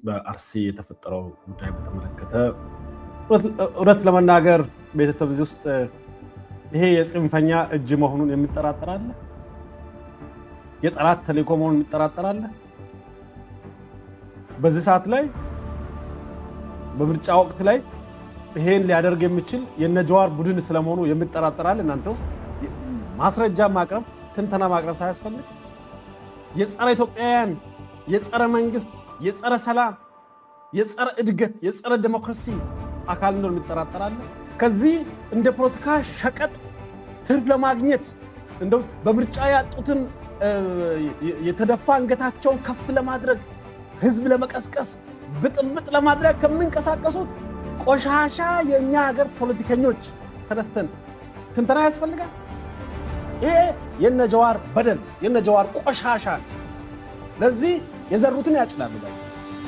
በአርሲ የተፈጠረው ጉዳይ በተመለከተ እውነት ለመናገር ቤተሰብ እዚህ ውስጥ ይሄ የጽንፈኛ እጅ መሆኑን የሚጠራጠር አለ? የጠላት ተልዕኮ መሆኑን የሚጠራጠር አለ? በዚህ ሰዓት ላይ፣ በምርጫ ወቅት ላይ ይሄን ሊያደርግ የሚችል የነጀዋር ቡድን ስለመሆኑ የሚጠራጠር አለ? እናንተ ውስጥ ማስረጃ ማቅረብ፣ ትንተና ማቅረብ ሳያስፈልግ የጸረ ኢትዮጵያውያን፣ የጸረ መንግስት፣ የጸረ ሰላም፣ የጸረ እድገት፣ የጸረ ዴሞክራሲ አካል እንደሆነ የሚጠራጠር አለ? ከዚህ እንደ ፖለቲካ ሸቀጥ ትርፍ ለማግኘት፣ እንደው በምርጫ ያጡትን የተደፋ አንገታቸውን ከፍ ለማድረግ፣ ህዝብ ለመቀስቀስ፣ ብጥብጥ ለማድረግ ከሚንቀሳቀሱት ቆሻሻ የእኛ ሀገር ፖለቲከኞች ተነስተን ትንተና ያስፈልጋል? ይሄ የነጀዋር በደል፣ የነጀዋር ቆሻሻ። ለዚህ የዘሩትን ያጭዳሉ።